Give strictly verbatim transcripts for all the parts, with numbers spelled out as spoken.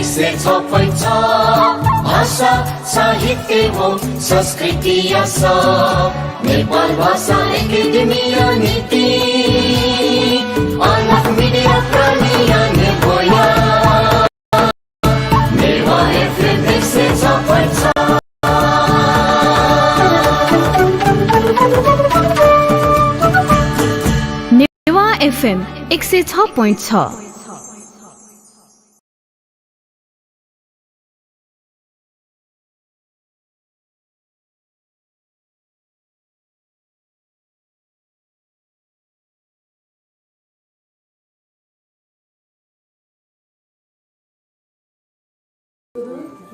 एक सय छ point छ भाषा, साहित्य व संस्कृतिया सः। नेपाल भाषा एकेडेमीया निंतिं अलख मिडिया प्रालिया नेवाः। नेवाः एफएम एक सय छ point छ। नेवाः एफएम एक सय छ point छ।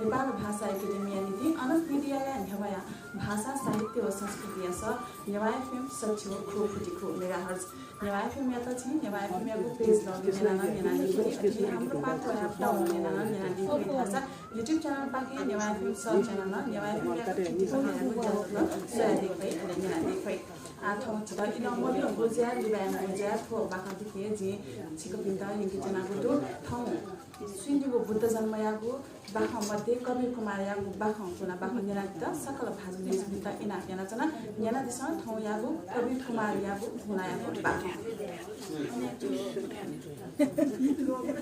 नेपाल भाषा एकेडेमीया निंतिं अलख मिडियाया नेवाः भाषा, साहित्य व संस्कृतिया सः नेवाः एफएम सच्छि व खु फुति खु मेगाहर्ज। नेवाः एफएमयात छिं नेवाः एफएमयागु पेज लगइन यानाः नं न्यनादी फइ। अथे हे हाम्रो पाता वयाः download यानाः नं न्यनादी फइ धाःसा YouTube च्यानलपाखें नेवाः एफएम सर्च यानाः नं नेवाः एफएमयागु थीथी खँयागु ज्याझ्वः स्वयादी फइ, अले न्यनादी फइ। आः थौं छितः इलंमलिं बुझ्या, लिबाय् बुझ्या थ्व बाखं दिके जिं छिकपिन्त यंके च्वनागु दु। थौं स्वयम्भू बुद्ध जन्मयागु बाखं मध्ये कबीर कुमारयागु बाखं गुना बाखं न्यनादीत सकल भाजु मय्जुपिन्त इनाप यानाच्वना। न्यनादिसँ थौंयागु कबीर कुमारयागु गुनायागु बाखं।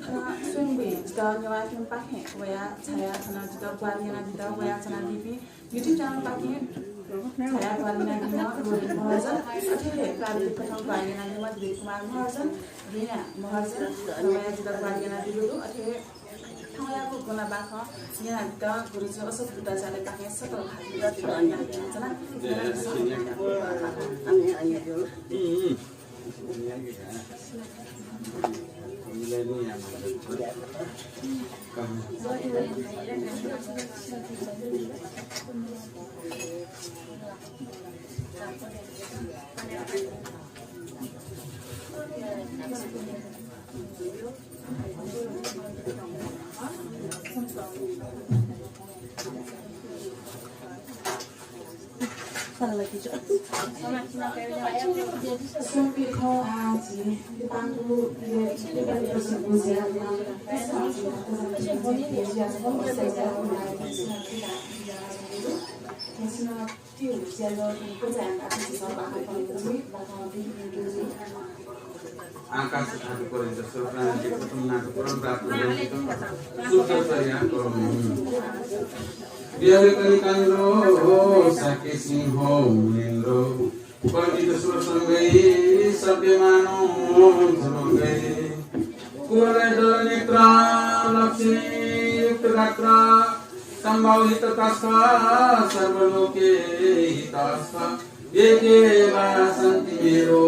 थन स्वयम्भूं जितः नेवाः एफएमपाखें वयाः झायाः थन जितः ग्वाहालि यानादीत वयाच्वनादीपिं YouTube च्यानलपाखें झायाः ग्वाहालि यानादीम्ह रोहित महर्जन, अथे हे प्राविधिक कथं ग्वाहालि यानादीम्ह दिलीप कुमार महर्जन, ऋणा महर्जन, थन वयाः जितः ग्वाहालि यानादीगु दु। अथे हे थौंयागु गुना बाखं न्यनादीत गुरुजु अशोक बुद्धाचार्यपाखें सकल भाजु मय्जुपिन्त इनाप यानाच्वना। आकाश आदि पर्यन्त सर्वप्राणीले प्रथम नाथ परम प्राप्त गर्नेछौं। शुद्ध चर्या करोमि। बिहारी कनिकान्द्रो शाक्य सिंह मुनीन्द्रो, कल्पित सुर संगै सभ्यमानो जनगै। कुवलय दल नेत्र लक्ष्मी युक्त गात्र, संभव हित तस्थ सर्वलोके हितस्थ। एके वा सन्ति मेरो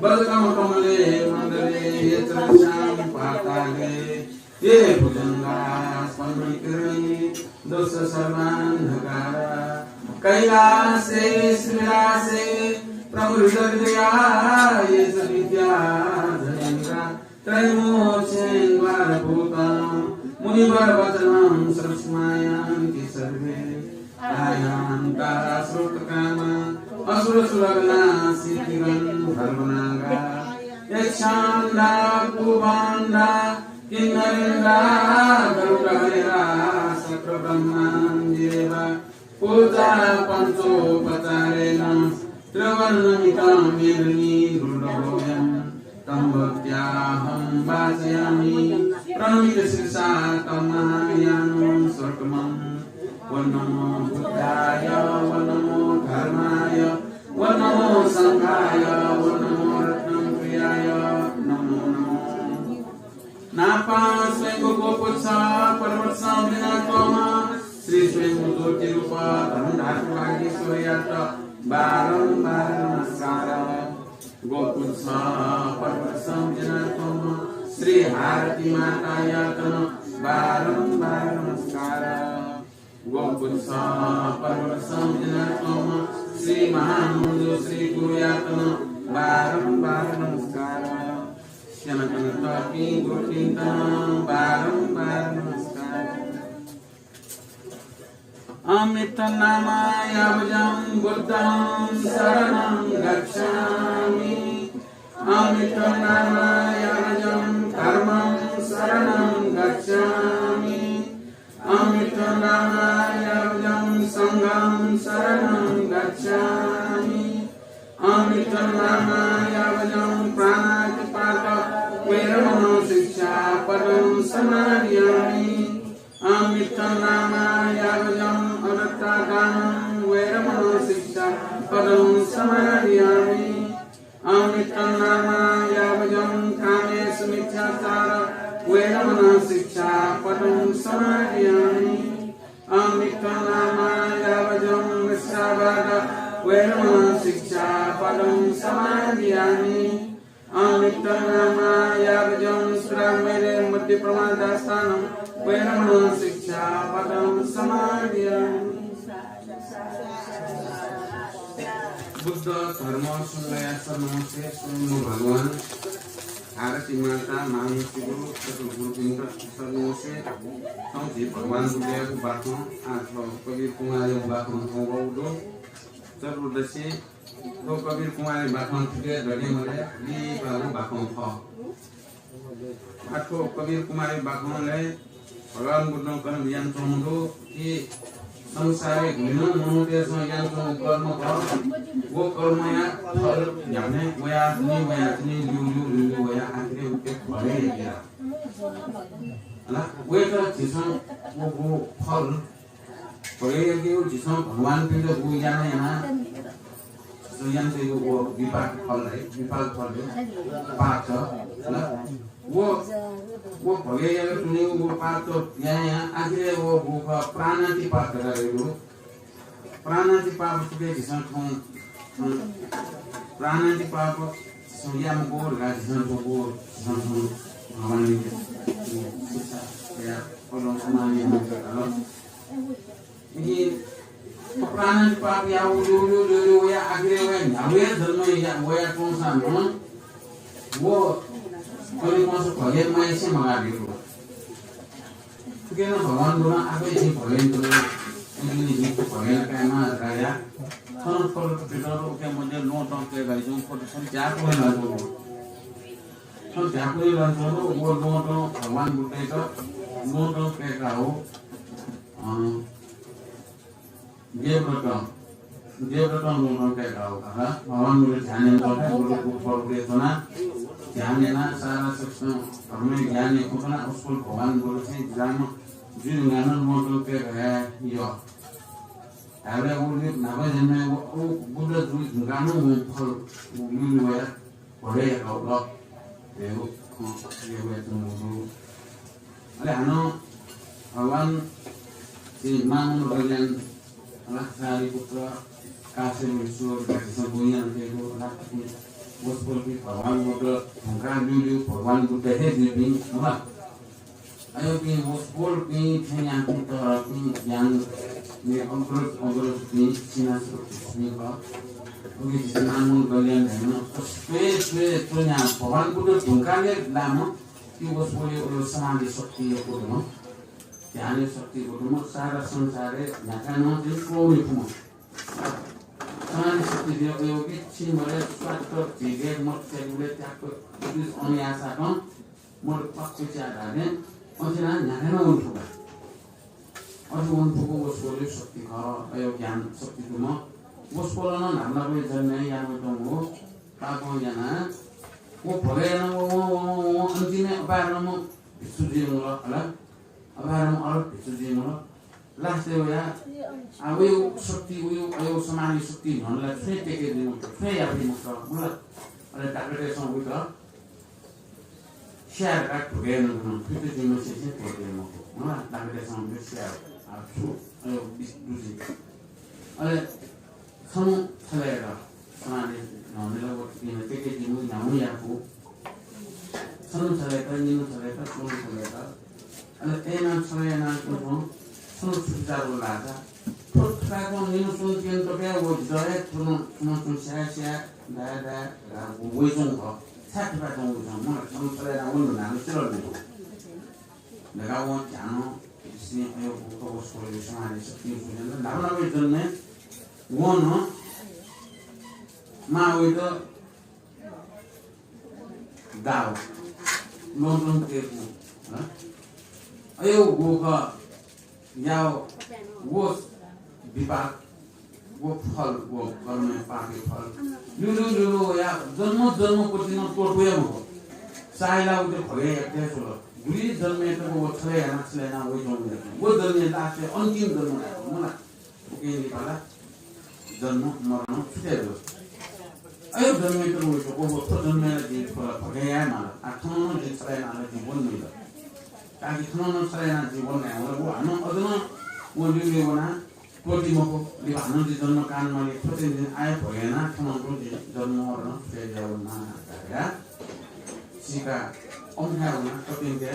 वजकम कमले मण्डले ये चरस्याम पाताले ये भुजंगा स्पन्दनिकरणे दोष सर्वान्धकारा। कैलासे श्रीलासे प्रमुदित हृदया ये च विद्या जनेन्द्रा। त्रयमोक्षेन्द्वारभूतं मुनिवरवचनं श्रवस्मायान्ति सर्वे। आयान्ता स्रोतकामा असुरसुरगणा सिद्धिगन्धर्वनागा। यक्षान्धा कुम्भान्धा किन्नरेन्द्रा गरुडहरिहरा शक्रब्रह्मादिदेवा। पूजा पञ्चोपचारेण त्रिवर्णमितं मेदिनीरुद्रगोयम्। तं भक्त्याहं वाचयामि प्रणमितशिरसा तं महायानं सरोत्तमम्। ॐ नमो बुद्धाय, ॐ नमो धर्माय, ॐ नमो संघाय, ॐ नमो रत्नत्रयाय नमो नमो। न्हापां स्वयम्भू गोपुच्छ पर्वतसं बिज्यानाच्वंम्ह श्री स्वयम्भू ज्योतिरूप धर्मधातु वागीश्वरयात बारम्बार नमस्कार। गोपुच्छ पर्वतसं बिज्यानाच्वंम्ह श्री हारती मातायात नं बारम्बार नमस्कार। गोपुच्छ पर्वतसं बिज्यानाच्वंम्ह श्री महामञ्जुश्री गुरुयात नं बारम्बार नमस्कार। स्यनाकनातःपिं गुरुपिन्त नं बारम्बार नमस्कार। अमित्वनामा यावजं बुद्धं सरणं गच्छामि। अमित्वनामा यावजं धर्मं सरणं गच्छामि। नामा यावजं संघं शरणं गच्छामि। अहमित्थं नामा यावजं प्राणातिपात वेरमणं शिक्षापदं समादियामि। अहमित्थं नामा यावजं अदत्तादानं वेरमणं शिक्षापदं समादियामि। अहमित्थं नामा यावजं कामेसु मिथ्याचार वेरमणं शिक्षापदं समादियामि। अहमित्थं नामा यावजं मृषावाद वेरमणं शिक्षापदं समादियामि। अहमित्थं नामा यावजं सुरामेरय मद्यप्रमादास्थानं वेरमणं शिक्षापदं समादियामि। बुद्ध, धर्म, संघया शरणमस्ते। स्वयम्भू भगवान, भारती माता, महामूर्तिगुरु, सकल गुरुपिन्त शरणमस्ते। थौं झी भगवान बुद्धयागु बाखं, आः थ्व कबीर कुमारयागु बाखं थौं वःगु दु। चतुर्दशी, थ्व कबीर कुमारया बाखं थुके दगे मदे, लिपागु बाखं खः। आः थ्व कबीर कुमारया बाखंलय् भगवान बुद्धं कना बियाच्वंगु दु कि संसारय् गुलिं नं मनूतय्‌सं यानाच्वंगु कर्म खः, व कर्मया फल न्ह्याबलें वयाच्वनी, वयाच्वनी, ल्यूल्यू, ल्यूल्यू वयाः आखिरय् उके भलय् याकी। अला, वय्‌कः झीसं व, व फल भोगय् याकेगु झीसं भगवानपिन्त व याना याना झीसं यानातयागु व विपाक फल हे, विपाक फल हे पाप छ। ल, व, व भोगय् याकेगु व पाप त याना याना आखिरय् व, व प्राणातिपात धकाः धयागु। प्राणातिपात थुके झीसं थौं, थौं प्राणातिपात झीसं याये मखु धकाः झीसं थ्व, झीसं थौं भगवानयाके शिक्षा कयाः पदं समाधि यानाः धकाः। इपिं प्राणातिपात याःगु ल्यूल्यू ल्यूल्यू वयाः आखिरय् वयाः न्ह्यागु हे जन्म या-, वयाच्वंसां नं व कलिमस भगय् माय्‌से मगाः धइगु। थुके नं भगवान बुद्धं आफै जिं भगय् यानाच्वना, उकिं जिं थ्व भगय् याना कायेमाः धकाः या। थन पदपिटक उके मध्ये ल्वहँतं कय्‌काः जुं पद थन ध्यापुने लानाच्वंगु। थन ध्यापुने लानाच्वंगु व ल्वहँतं भगवान बुद्धयात ल्वहँतं कय्‌काः हो। अँ, देवव्रतं, देवव्रतं ल्वहँतं कय्‌काः हो। भगवान बुद्ध ध्यान यानाच्वंथें बुद्ध गुफा गुफाय् च्वनाः ध्यान यानाः सारा सकसितं धर्मया ज्ञान यंकूथें वसपोल भगवान बुद्ध चाहिँ जिलाम्ह जुइ धुंकाः नं ल्वहँतं कय्‌काः हे यः। धायेबलय् व न्हापा जन्मय् व, व बुद्ध जुइ धुंकाः नं वं फल व ल्यूल्यू वयाः भोगय् याकाः वल धयागु खँ ल्ययाच्वनागु दु। अले हानं भगवान श्री मामन्दकल्याण, अला, सारिपुत्र, काश्यप ऋषि, अला, वसपोलपिं भगवान बुद्ध धुंकाः ल्यूल्यू भगवान बुद्ध हे जुइपिं, अला, अय्‌पिं वसपोलपिं थें याःपिं तःधंपिं ज्ञानय् अग्रज अग्रजपिं सिनास्रोतपिं खः। उकिं झीसं मामन्दकल्याण धायेमाः। स्वये स्वये च्वनाः भगवान बुद्ध धुंकाः हे लाःम्ह कि वसपोलया अले समाधि शक्ति यक्व दुम्ह, ध्यानया शक्ति यक्व दुम्ह, सारा संसारय् न्ह्याकाः नं चाहिँ स्वये मफुम्ह। समाधि शक्ति दु, अय्‌पिं छिं बलय् स्वात्त झीगु मत त्याकेबलय् त्याक्क अन याःसा तं मत पाक्क च्याः धाःथें अथे यानाः न्ह्याकाः नं वने फु का। अथे वने फुगु वसपोलया शक्ति खः, अय् ज्ञान शक्ति दुम्ह। वसपोलं नं न्हापा न्हापा जन्मय् यानावयाच्वंगु पापं यानाः व भोगय् यानाः वं, वं, वं, वं, वं अन्तिमय् अपाय्‌धंम्ह भिक्षु जुइधुंकल, अला। अपाय्‌धंम्ह अरहत भिक्षु जुइधुंकल। Last-य् वयाः, आ, वयागु शक्ति, वयागु, वयागु समाधि शक्ति न्ह्यःने ला छुं हे तेके जुइ मखुत, छुं हे याये फइ मखुत, मखुला। अले डाक्टरतय्‌सं वइत स्याये धकाः धुकय् यानागु नं, फित जुइम्हसिनं धुकय् याये मखु, मखुला। डाक्टरतय्‌सं वइत स्याये, आ, छु, अले बिस दुजी। अले छन्हु छलय्‌त समाधि न्ह्यःने ला वःपिं नं तेके जुइम्ह न्ह्यागु याये फु। छन्हु छलय्‌त, निन्हु छलय्‌त, स्वन्हु छलय्‌त। अले अय्‌नं छलय् यानाः तुं छन्हु छु बिचाः वल धाःसा, थ्व थपाय्‌च्वंगु निन्हु स्वन्हु तिन्हु तकं हे व जितः हे थुनं, थुनं तुं स्याये, स्याये, दाये, दाये धकाः वइच्वंगु खः। छाय् थपाय्‌च्वंगु वइच्वंगु? मखुला, छन्हु छलय् यानाः वने धुन धाःगु सिल नि। धकाः वं ध्यानं सिं अय् गुफा वसपोलया समाधि शक्तिं सुनात न्हापा न्हापा जन्मय् वं नं मां वइत दाः, ल्वहँतं कय्‌कू, हँ? अय् गुफा याव व विपाक, व फल, व कर्मया पापया फल। ल्यूल्यू ल्यूल्यू वया जन्म जन्म पतिनं त्वःतूया मखु। सायला उते भगय् याके स्वल। गुलि जन्मय् तक व छले याना, छले याना वइ जन्म याना। व जन्मय् last-य् अन्तिम जन्म याना। उकिं लिपा ला जन्म मरण छुटे दु। अयो जन्मय् तक वइ जक व थ्व जन्मय् ला जिं थ्व ला भगय् याये माल। आ थन नं जिं छले याना ला जिं वन मइल। ताकि थन नं छले याना जिं वन याये माल। व हानं अझ नं व ल्यूल्यू वना त्वःती मखु, लिपा हानं जिं जन्म कान माली, थ्व चाहिँ जिं आः भगय् याना, थन तुं जिं जन्म मरण छुटे जुयावनेमाः धकाः सीकाः अन थाय् वना कतिंके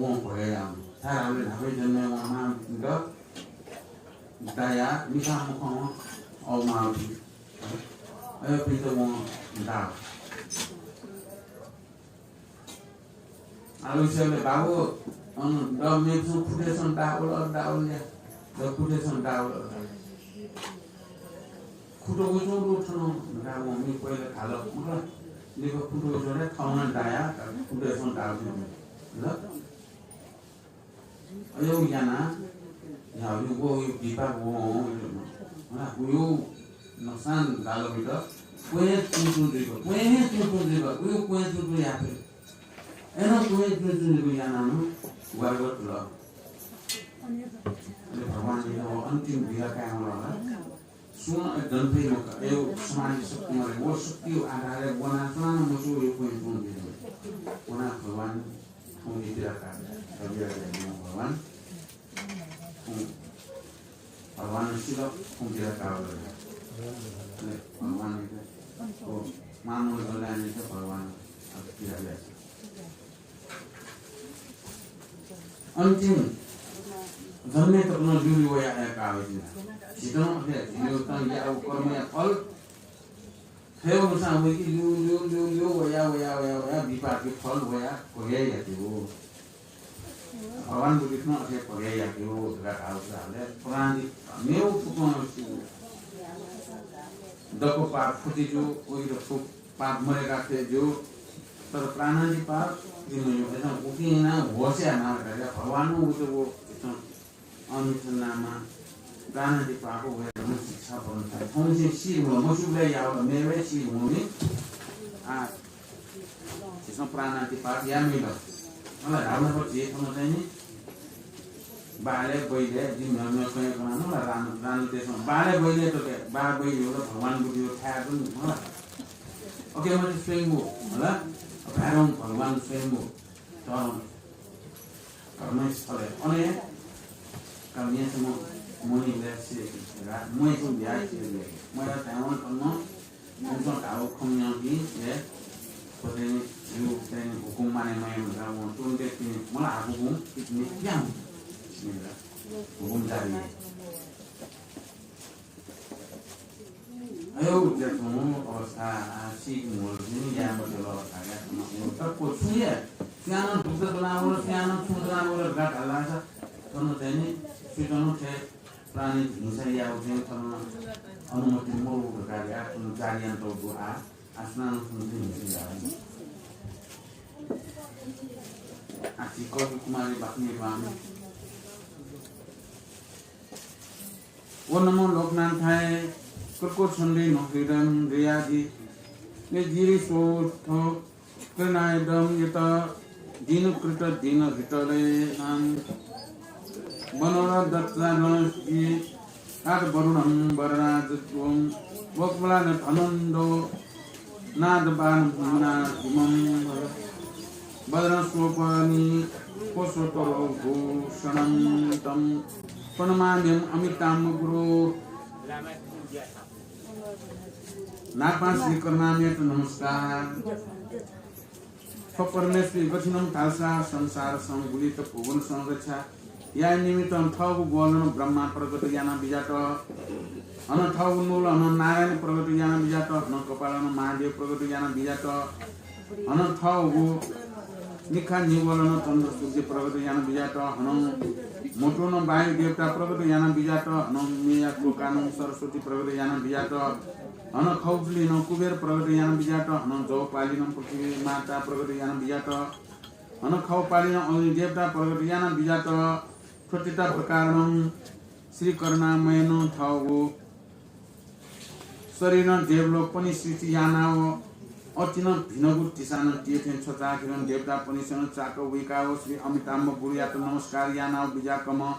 वं भगय् याःम्ह। थाय् हाले न्हापा जन्मय् वं मांपिन्त दायाः मिखा मुखं अव माःपिं, अय्‌पिन्त वं दाः। आलु सेले बाबु, अन द मेप्सं खुटेसं दावल, दावल या। द खुटेसं दावल। खुटो गुचुं दु थन दावं मी पहिला खाल। मतलब, लिपा खुटो गुचुं रे थौना दाया, खुटेसं दावल। ल? अयौ याना, या, यो, वो, यो विपाक, वो, वो, यो, मला, उयो नसान दालबित, क्वें चुचु जुइबा, क्वें चुचु जुइबा, उयो क्वें चुचु याफे। एनं क्वें चुचु जुइबा यानानु, वारगत ल। अले भगवान यो अन्तिम बिदा कायम ल। सुं अ, दन्फे मखु, अयो समाधि शक्ति मरे, वो शक्ति आधारय् वना सुनानं मसु यो क्वें चुचु जुइबा। वना भगवान थौं जितः का, कबिर भगवान। थौं भगवान सिल, थौं जितः का। अले भगवान इतः, ओ, मामूल गल्यान इतः भगवान अब किरा गया। अन्तिम जन्मय् तक नं ल्यूल्यू वया अय् का वइतिनि। झीत नं अथे ल्यूल्यू तं याःगु कर्मया फल थय् अनुसार वइति ल्यूल्यू, ल्यूल्यू वया, वया, वया, वया विपाकया फल वया भोगय् याति हो। भगवान बुद्धिं अथे भोगय् याति हो धकाः धाःगु छ। हाले प्राणी मेव फुक्कं दक्व पाप फुति जू, उइत फुक्क पाप मदय्‌का थें ज्यू, तर प्राणान्तिक पाप ति मज्यू। अय्‌सां उकिं यानाः होश यायेमाः धकाः भगवानं उइत व इतं अमित नामा प्राणान्तिक पाप वय्‌कलं शिक्षा प्रदान यात। थौंनिसें सी धुंकल, मस्यूबलय् याःबलय् मेवय् सी धुंकल नि। आ, झीसं प्राणान्तिक पाप याये मज्यू। मला धाःगु नं झी थन चाहिँ नि बालय् बैलय् जिं न्ह्यः न्ह्यः कयाः कना मला रान, रानतेसं बालय् बैलय् तक, बाः बैल हो, भगवान बुद्ध हो, थाय् तुं मला। OK, मतलब स्वयम्भू, होला? अब भगवान स्वयम्भू, तर धर्मस्थलय् अनेक का मेसम्ह मुनिबलय् से रा, मय्‌सं ब्याहा से रे। मया धायेवं धर्म उमिसं धाःगु खँ न्यंपिं हे, थ्व चाहिँ नि, जिगु चाहिँ नि हुकुम माने मयाः धकाः वं तुरुन्त तिनि मला हुकुम तिनि प्यां हुकुम जारी याइ। अय् उज्या थौं अवस्था आ सीक मोल जिं याये मते ल धाया थौं तक्व छुं हे स्यानं दुग्ध जनावर, स्यानं छुं जनावर धकाः धालासा थन चाहिँ नि सुजन थे प्राणी हिंसा याःगु चाहिँ थन अनुमति मरु धकाः या थन जारी यानातःगु दु। आ, आ सुनानं थन चाहिँ हिंसा याःगु। आ सी कवि कुमारी बाखनी बाम। व नमो लोकनाथाय। कृको छन्दे नो हृदयं हृयादि ने जीरी सोथो कृणायदम यत दीन कृत दीन हृतले नाम बनोर दत्तानस्ति तात वरुणं वरराजत्वं वक्वलान धनन्दो नादबान भुमना भुमं वज्रं स्वपनि कोशोत्तरो भूषणं तं प्रणमाम्यहं अमिताम्ब गुरो। नापां श्री करुणामयत नमस्कार। थ्व परमेश्वरी गथिनं धालसा संसारसं गुलित भुवनसं रक्षा याये निमित्तं थःगु ग्वलं ब्रह्मा प्रगट याना बिजात। हनं थःगु नुगलं नारायण प्रगट याना बिजात। हनं कपालं महादेव प्रगट याना बिजात। हनं थःगु निखा निगोलं चन्द्र सूर्य प्रगट याना बिजात। हनं म्हुतुनं वायु देवता प्रगट याना बिजात। हनं मेया तोकानं सरस्वती प्रगट याना बिजात। हनं खौबुलिनं कुबेर प्रगट याना बिजात। हनं जौपालिनं पृथ्वी माता प्रगट याना बिजात। हनं खःगु पालिं अग्नि देवता प्रगट याना बिज्यात। थ्व तीता प्रकारणं श्री करुणामयनं थःगु शरीरं देवलोकपनि सृष्टि यानाव अतिनं भिनगु तिसानं तिये थें छचाःखेरं देवतापनिसेनं चाक वय्काव श्री अमिताम्भ गुरुयात नमस्कार यानाव बिज्याकम्ह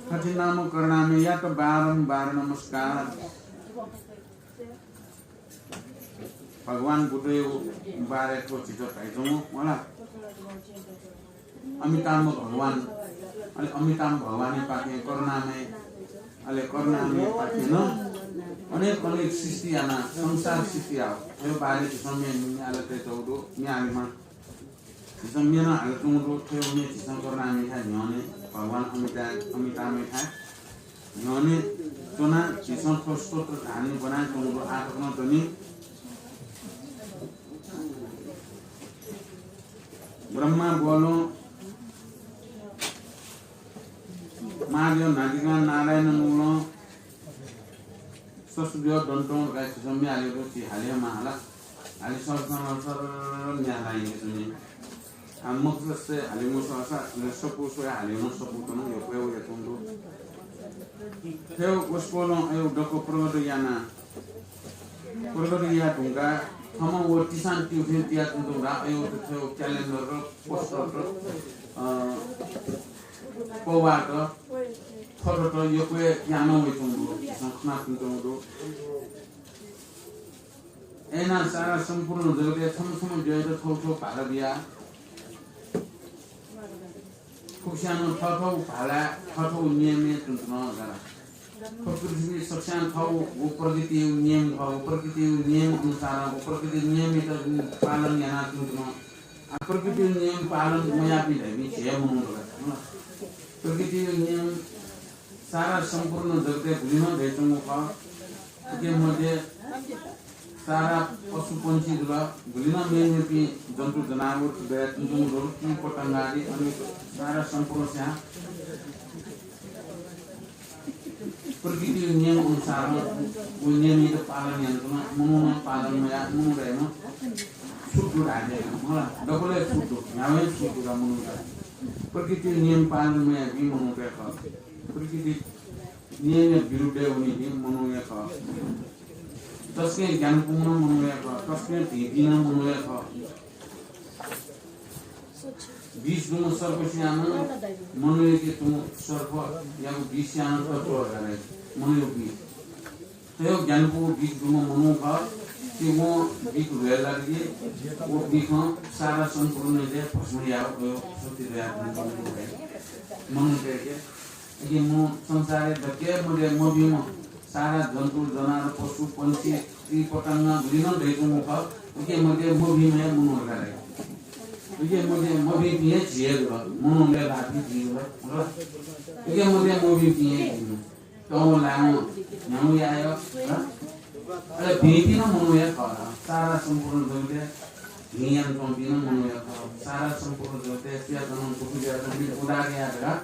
थथे नाम करुणामययात बारम्बार नमस्कार। भगवान बुद्धया बारे थ्व झीत धाइच्वंगु मला। अमिताभ भगवान, अले अमिताभ भगवानयापाखें करुणामय, अले करुणामयपाखें नं अनेक अनेक सृष्टि याना, संसार सृष्टि याव। थ्व बारे झीसं म्ये, म्ये हालातयाच्वंगु दु, म्ये हालेमाः। झीसं म्ये नं हालाच्वंगु दु, थ्व म्ये झीसं करुणामयथाय् न्ह्यःने भगवान अमिता-, अमिताभयाथाय् न्ह्यःने च्वना झीसं थ्व स्तोत्र धानी ब्वनाच्वंगु दु। आः तकं च्वनी। ब्रह्मा ब्वलं, महादेव नादिकां, नारायण नुलं, ससुद्यः दन्तं धकाः झीसं म्ये हालेगु दु, झी हाले माः ला। हाले सर सर सर म्ये हालाः यंके च्वनी। आ, मखुत स्वये हाले मखु सःसा, अले सपु स्वये हाले नं सपु च्वन, यक्व यक्व याच्वंगु दु। थ्व वसपोलं अय् दक्व प्रगट याना, प्रगट याये धुंकाः थःम्हं व तिसां तिउ थें तियाच्वंगु दु। अय् थ्व calendar र poster र, अ, पौवात, photo त यक्व याना वइच्वंगु दु, झीसं खनाच्वंगु दु। अय्‌नं सारा सम्पूर्ण जगतय् छम्ह छम्ह द्यःयात थःगु थःगु भाला बिया। फुक्कसियां नं थःथःगु भालाय् थःथःगु नियमय् च्वंच्वन। थ्व पृथ्वीइ सकसियां थःगु व प्रकृतिया नियम खः। व प्रकृतिया नियम अनुसार व प्रकृतिया नियमयात पालन यानाः च्वंच्वन। आ, प्रकृतिया नियम पालन मयाःपिं धइपिं झी हे मनू दु का। प्रकृतिया नियम सारा सम्पूर्ण जगतय् गुलि नं दयाच्वंगु खः। उके मध्ये सारा पशुपंक्षी जुल, गुलि नं मेमेपिं जन्तु जनावर दयाच्वंगु दु, कीट पतंग आदि अनेक सारा सम्पूर्ण स्यां प्रकृतिया नियम अनुसार व नियमयात पालन यानाच्वन। मनूं नं पालन मयाः, मनू धाइम्ह छुट दु धाये दइ, मला, दकलय् छुट दु, न्ह्यागु हे छुट दु का मनूत। प्रकृतिया नियम पालन मयाःपिं मनूत हे खः। प्रकृति नियमया विरुद्धय् वनीपिं मनू हे खः। तसकं ग्यानापुम्ह नं मनू हे खः, तसकं भिंपिं नं मनू हे खः। विष दुम्ह सर्प स्यां नं मनूयाके तुं सर्पयागु विष स्यां नं तत्व धकाः धाइ, मनूयागु विष। थ्व ग्यानापुगु विष दुम्ह मनू खः, कि वं विख ल्ह्वये लात कि व विखं सारा सम्पूर्णयात भस्म यायेगु शक्ति दयाच्वंगु मनू खः। मनूतय्‌के, अकिं मनू संसारय् दक्व मध्ये मभिंम्ह सारा जन्तु, जनावर, पशु, पंक्षी, कीट पतंग गुलि नं दयाच्वंगु खः, उके मध्ये मभिंम्ह हे मनू धकाः धाइ। उके मध्ये मभिंपिं हे झी हे जुल, मनूतय् ल्हाःपिं झी जुल, खः ला? उके मध्ये मभिंपिं हे झी जुल। तंगु लायेगु, न्ह्यागु यायेगु, हँ? अले भिंपिं नं मनू हे खः। सारा सम्पूर्ण जगतय् भिं यानाच्वंपिं नं मनू हे खः। सारा सम्पूर्ण जगतय् सुयात नं दुःख जुयाच्वंपिं उद्धार याये धकाः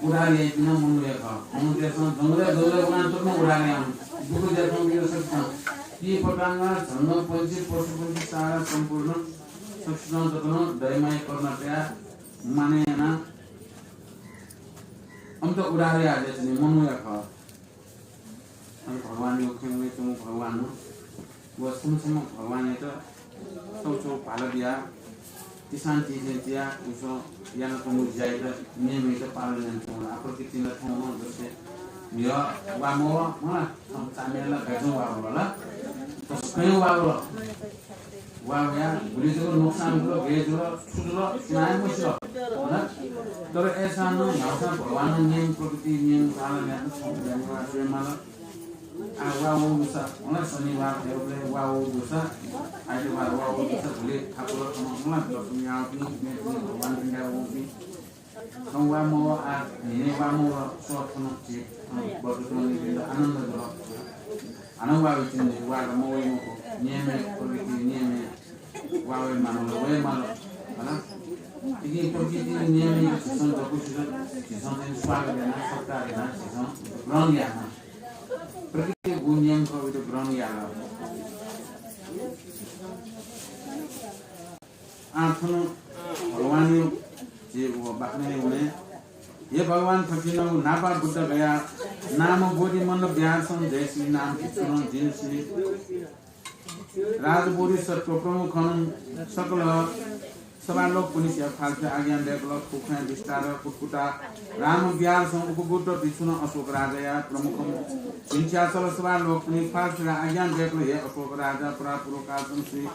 उद्धार याइपिं नं मनू हे खः। मनूतय्‌सं जंगलय् जंगलय् वनाः तुं नं उद्धार याःम्ह, दुःख जुयाच्वंपिं सकसितं, कीट पतंग, जंगल पंक्षी, पशु पंक्षी, सारा सम्पूर्ण सकसितं जक नं दया माया करुणा तयाः मानय् यानाः अमित उद्धार याये धयाच्वनी, मनू हे खः। अले भगवानयागु खँय् वयाच्वंगु भगवानं व छम्ह छम्ह भगवानयात छगू छगू भाला बियाः तिसां तिथें तियाः उमिसं यानाच्वंगु ज्यायात नियमयात पालन यानाच्वंगु ला। प्रकृतिं ला थौं नं जस्तै म्हिगः वा मवः, मला, थौं चाम्हय् ला गय् च्वं वा वल ला, तसकं वा वल। वा वयाः गुलि जक नोक्सान जुल, गय् जुल, छु जुल, सुनां हे मसिल, हला? तर अय्‌सां नं न्ह्यागुसां भगवानं नियम, प्रकृति नियम पालन यानाः छगू गय् वा जुये माल। आः वा वःगु दुसा, हला, शनिबार, देवलय् वा वःगु दुसा, आइतबार वा वःगु दुसा, भोलि थाकुर थन, हला, दशमी याःपिं, मेपिं भगवान पिंडाय् वःपिं, थौं वा मवः, आः न्हिनय् वा मवः, सः थन झी, अँ, बर्तुतुंगुलिपिन्त आनन्द जुल। हानं वा वइतिनि, वा ला मवइ मखु, नियमय्, प्रकृति नियमय् वा वये माल, वये माल, हला? इपिं प्रकृति नियमय् झीसं दक्वसित, झीसं चाहिँ स्वागत याना, सत्कार याना, झीसं ग्रहण याना। प्रकृतिया नियम खः, उइत ग्रहण याना। आः थन भगवान झी व बाखनय् वने। हे भगवान, थकिं न्हापा बुद्ध गया नाम बोधिमण्डप विहारसं जयश्री नाम भिक्षुनं जिनश्री राजबोधिसत्व प्रमुखनं सकल सभालोकपनिसया ख्वालफिला आज्ञा दय्कल। थुख्वँया विस्तार कुतकुता राम विहारसं उपगुप्त भिक्षुनं अशोक राजाया प्रमुखं झिंछ्याः सकल सभालोकपनि ख्वालफिला आज्ञा दय्कल। हे अशोक राजा, परापूर्व कालसं श्री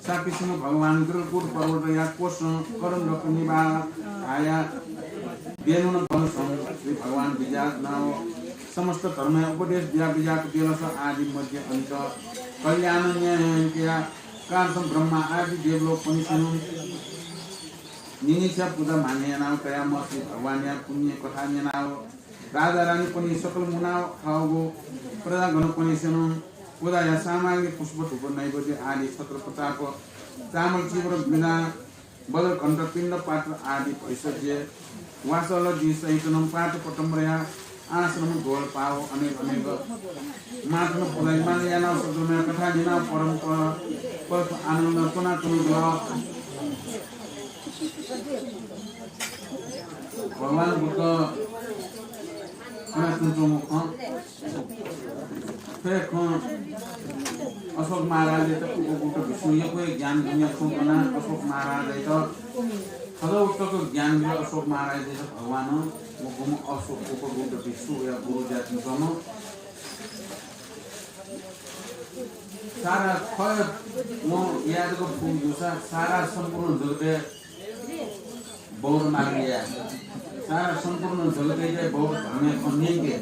शाक्यसिंह भगवान गृध्रकूट पर्वतया कोसं करण्डक निभाया बेनुन वनसं श्री भगवान विज्यानाव समस्त धर्मया उपदेश बिया बिज्याक बेलस आदि मध्य अन्त कल्याण न्यायया कालसं ब्रह्मा आदि देवलोकपनिसेनं निनिछ्या पूजा माने यानाव तयाम्ह श्री भगवानया पुण्य कथा न्यनाव राजा रानीपनि सकल मुना थःगु प्रजागणपनिसेनं पूजाया सामग्री पुष्प धूप नैवेद्य आदि छत्र प्रताप चामल चिवर बिना वज्र घण्ट पिण्ड पात्र आदि भैषज्य वासलजी सहितनं पात्र पटम्बरया आश्रम ढोल पाव अनेक अनेक माथन पूजा मान यानाव सद्गुणया कथा न्यनाव परम प-, परम आनन्द च्वनाच्वंगु जुल। भगवान बुद्ध खनाच्वंच्वंगु खँ। थ्व हे खँ अशोक महाराजयात उपगुप्त भिक्षुं यक्व हे ज्ञान गुणया खँ कनाः अशोक महाराजयात थज्याःगु तक ज्ञान बिल। अशोक महाराजयात भगवानं व गुम्ह अशोक उपगुप्त भिक्षु वया गुरु जुयाच्वंम्ह सारा खँ वं याये जक फुगु जूसा सारा सम्पूर्ण जगतय् बौद्ध मार्ग याये। सारा सम्पूर्ण जगतय् बौद्ध धर्मया खँ न्यंके।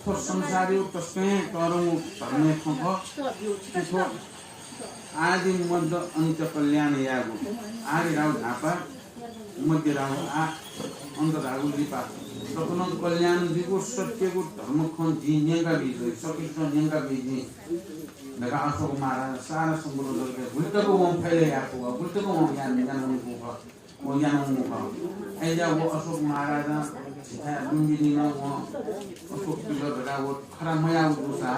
थ्व संसारया तसकं तःधंगु धर्मया खँ खः। थ्व आदि मध्य अन्त्य कल्याण यायेगु। आदि धाःगु न्हापा, मध्य धाःगु आः, अन्त धाःगु लिपा। तकं कल्याण जुइगु सत्यगु धर्म खँ जिं न्यंका बी जुइ, सकिसित न्यंका बी जिं धकाः अशोक महाराज सारा सम्पूर्ण जगतय् गुलि तक वं फैले याःगु खः, गुलि तक वं ज्ञान, ज्ञान वंगु खः। व ज्ञान वंगु खः। अय्‌जुया व अशोक महाराजं झीथाय् लुम्बिनी नं वं अशोक पिल्लर धकाः व खँ ल्हाः मयाःगु जूसा,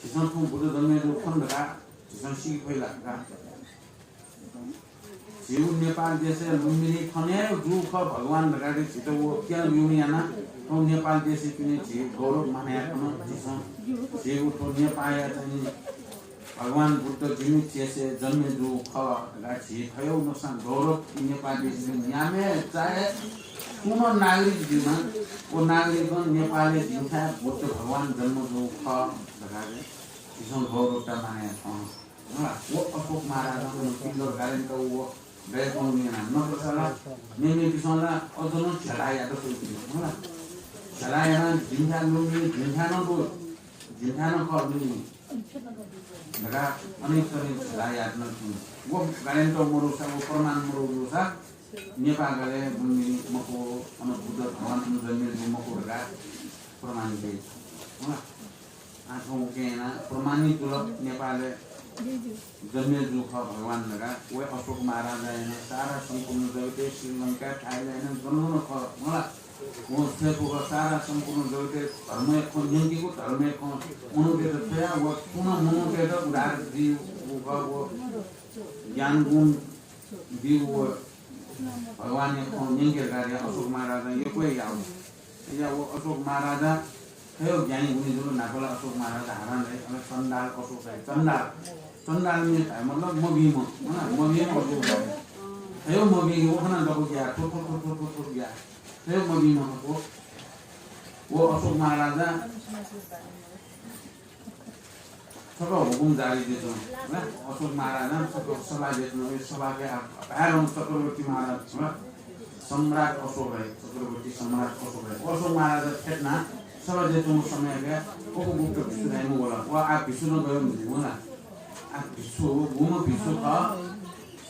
झीसं थौं बुद्ध जन्मे जूगु खन धकाः झीसं सीके फइ ला धकाः। झीगु नेपाल देशय् लुम्बिनी खन हे जूगु खः भगवान धकाः झीत व क्यं ब्यूगु यानाः थौं नेपाल देशय् पिने झी गौरव मानय् याकनं झीसं झीगु थ्व नेपाःया चाहिँ भगवान बुद्ध जिमि देशय् जन्मे जूगु खः धकाः झी थज्याःगु नुगलंसां गौरव नेपाल देशय् न्याम्हे चाहे सुं नं नागरिक जुइमा, व नागरिकं नेपालय् जिमिथाय् बुद्ध भगवान जन्म जूगु खः धकाः झीसं गौरवता मानय् यात। हँ, व अशोक महाराजं थन पिल्लर गार्डन त व दय्‌कं न्यना नकसा ला, मेमेपिसं ला अझ नं झ्याला यात स्वइपिं, हँ ला। झ्याला यानाः जिमिथाय् लुम्बिनी, जिमिथाय् नं दु, जिमिथाय् नं खः लुम्बिनी धकाः अनेक थरीं झ्याला यात नं थुन। व गार्डन त मरुसा, व प्रमाण मरु जूसा नेपाः गालय् लुम्बिनी मखु, अन बुद्ध भगवान अन जन्मे जू मखु धकाः प्रमाण दइ। हँ ला। आः थौं उकिं यानाः प्रमाणित जुल नेपालय् जन्मे जू खः भगवान धकाः। व अशोक महाराजं यानाः सारा सम्पूर्ण जगतय् श्रीलंका, थाइल्याण्ड, गन गन खः, हँ ला। वं छ्वय्‌कूगु खः सारा सम्पूर्ण जगतय् धर्मया खँ न्यंकीगु, धर्मया खँ मनूतय्‌त छ्वयाः व सुं नं मनूतय्‌त उद्धार बीगु खः। व ज्ञान गुण बीगु व भगवानया खँ न्यंके धकाः अशोक महाराजं यक्व हे याःगु। अय्‌जुया व अशोक महाराज थज्याःगु ज्ञानी गुणी जुल। न्हापा ला अशोक महाराज हारां धाइ, अले चण्डाल अशोक धाइ। चण्डाल, चण्डाल मे धाइ मतलब मभिंम्ह, हँ, मभिंम्ह अशोक धाइ। थज्याःगु मभिंम्ह व खनाः दक्व ग्याः, थ्व, थ्व, थ्व ग्याः। थज्याःगु मभिंम्ह खः व। व अशोक महाराज छकः हुकुम जारी जुयाच्वन, हँ। अशोक महाराजं छकः सभा जुयाच्वन, व सभाके आ-, बाहिरं चक्रवर्ती महाराज, हँ। सम्राट अशोक धाइ, चक्रवर्ती सम्राट अशोक धाइ। अशोक महाराज थ्यंकनाः सभा जुयाच्वंगु समयके उपगुप्त भिक्षु धाइम्ह वल। व आः भिक्षु नं गय् मजू, हँ ला। आः भिक्षु, गुम्ह भिक्षु खः,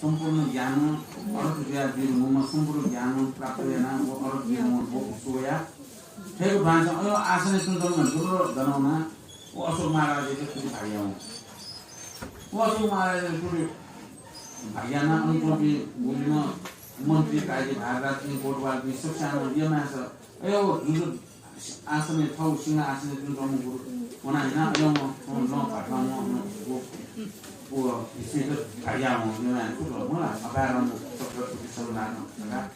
सम्पूर्ण ज्ञानं अरहत जुयादीम्ह, सम्पूर्ण ज्ञानं प्राप्त यानाः व अरहत जुइम्ह व भिक्षु वयाः थज्याःगु ध्वाँय्‌सं अज्याःगु आसनय् च्वनाच्वंम्ह जुल दनावनाः व अशोक महाराजयात थुलि भाग्य याः। व अशोक महाराजयात थुलि भाग्य यानाः अन च्वंपिं गुलिम्ह मन्त्री, काजी, भारदारपिं, कोटवालपिं सकसिनं यःम्हेस्यां अज्याःगु जुजु आसनय्, थःगु सिंहासनय् च्वनाच्वंम्ह गुरु वनाः हिलाः अज्याःम्ह, अँ, लं भाःतम्ह, अँ, व, व विशेष भाग्या हुँ, निमा छु त, मला, अपार चक्र सुखी सम्मान, हला।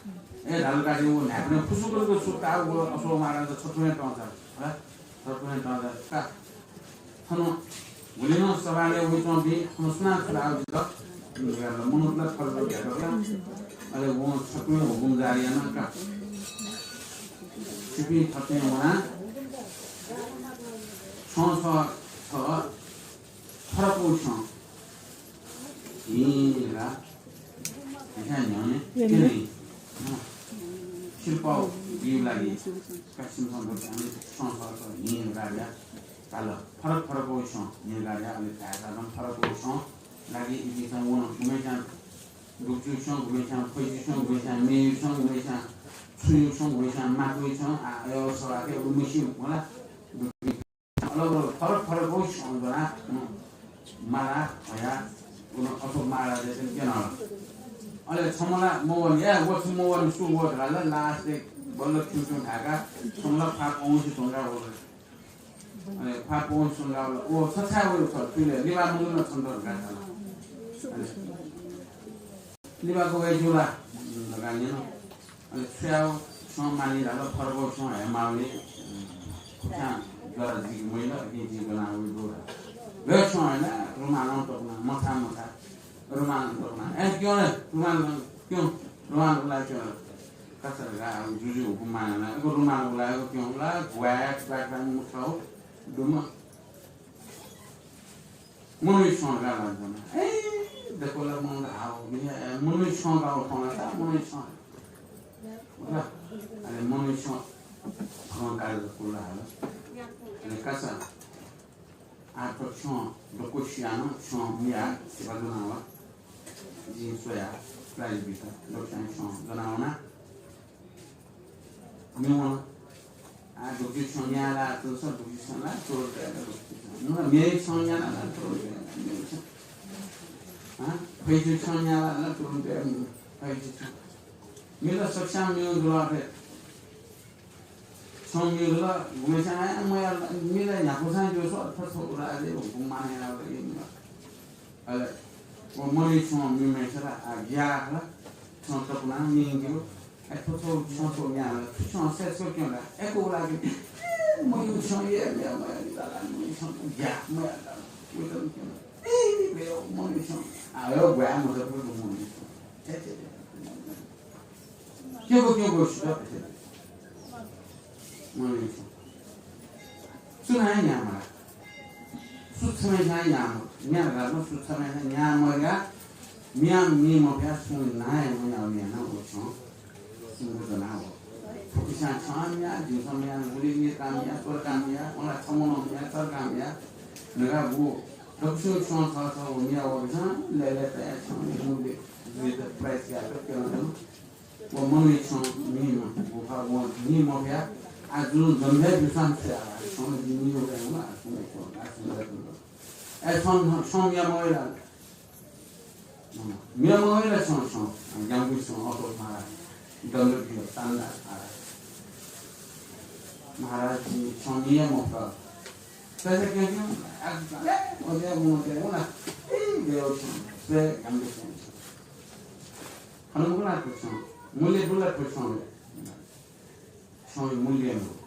ए, धाल का, यो न्हाय्पनय् फुसुकुलुकु सुत्ता, व अशोक महाराज छथुमे तंचा, हला, छथुमे तंचा, का। थन, भुलिं सभालय् वइच्वंपिं, थन सुनां छु धाःगु जितः, मनूत ला थरु थरु भ्यात का। अले वं छथुमे हुकुम जारी याना का। छिपिं थथे वना, छं छ, छ, फरक छं हिं ला, हिं न्ह्यःने, हेर्नु। त्यने, अँ, सिरपाउ बिउ लागि, का छिमिसं दत, हामी छं छ, छ, हिं ला, धाल। फरक फरक छं हिं ला, अले धायेत नं फरक छं लागि इपिन्सं वन, गुम्हेस्यां दुगुचु छं, गुम्हेस्यां फैजु छं, गुम्हेस्यां मेयु छं, गुम्हेस्यां छुयु छं, गुम्हेस्यां माकुयु छं, आ, अयो सवाके उलि मस्यू, होला। अलग अलग फरक फरक छं ज्वना, उम्, माला, हया, उन अशोक महाराजयात क्यन। अले छम्ह ला मवने, या, व छु मवने, सु व धाल, last बल्ल थ्यू थ्यू धाका, छम्ह ला ख्वाः पहुँसे धुंका वल। अले ख्वाः पहुँसे धुंका वल, ओ, छ छाय् वयु छ, थुइले, लिबा मदु न छन्त धुंका धाल। अले लिबाक वये ज्यू ला? धकाः न्यन। अले छु याउ, छं मानि धाल, फरक छं हे माउले, खुथ्यां ज्वरा जिके मइल, अकिं जि गना वइ दु धाल। व छं हे ला, रुमालं तकना, मछा मछा, रुमालं तकना। ए, क्यं रे, रुमाल क्यं, रुमाल उला क्यं। कसरी गा, जुजु हुकुम मानना, एगो रुमाल उला, एगो क्यं उला, ग्वाये, ग्वाये, ग्वाये, मुछाउ, दुम। मनूइ छं गाः ला ज्वना। ए, दक्व ला मनू हाव, मिया, ए, मनूइ छं गाः थौं ला, मनूइ छं। उला, अले मनूइ छं खँ गाः ला कुला हाल। अले कासा, आ त छं दक्व सियानं छं मिया, सिबा ज्वना वा। जिं स्वया, प्राइज बिता, दक्व सियानं छं ज्वना वना। म्ये वन। आ, दुगुचु छं न्याः ला, तुलसा दुगुचु छं ला, तुरु तया ला दुगुचु छं। नुगः म्ये छं न्याः ला, तुरु तया ला, म्ये छं। हाँ? फैजु छं न्याः ला, तुरु तया ला, फैजु छं। म्ये ला सकस्यां म्ये जुल अथे। छं म्ये जुल, गुम्हेस्यां आया, मया ला, म्ये ला न्ह्याकुसां ज्यू सः, अथे छौ ला, अथे हुकुम माने याना ला, ये म्ये। अले व मनूइ छं म्ये मय्सा ला, आ, ग्याः ला, छं तकुना निंग्यू। ए, थ्व छौ छं छौ न्याः ला, थ्व छं सय् छौ क्यं ला, ए, को ला कि, ए, मयू छं, ए, मया, मया, नि ला, मयू छं, ग्याः, मया ला, उतम क्यं ला। ए, बे, मनूइ छं, आ, यो ग्वाः मत, मनूइ छं। छे, छे, छे। क्यंगु क्यंगु सित। मनूइ छं। सु नं न्याः मगाः। सु छम्हय्‌सां न्याः मगाः। न्याः मगाः, सु छम्हय्‌सां न्याः मगाः। म्ये मफया, सुं नां हे मयाः म्ये नं व छं। सुंगु दना व। फुकिसां छं म्ये, जिमिसं म्ये, गुलि म्ये का म्ये, तोर का म्ये, वला छमनं म्ये, तर का म्ये। नगा गु। दक्व छं छ छ व म्ये व छं, ले ले तया छं, मुले, जुइत प्राइस या त क्यं। व मनूइ छं म्ये नं, व खः व म्ये मफया, आ जुं जम्भे दुसां छ्वया, छं जिं म्ये मफया, आ छं म्ये मफया। ए, छं, छं म्ये मफया। म्ये मफया छं, छं, ग्याम्गु छं, अशोक महाराज, दण्ड दियो, तान्दा महाराज। महाराज, छं म्ये मफया। तैसे क्यों, क्यों, आ, ए, मफया, मफया, मफया, ए, देव छं, से ग्याम्गु छं। खन मखु ला थ्व छं? मूल्य दु ला थ्व छं? छं मूल्य मदु।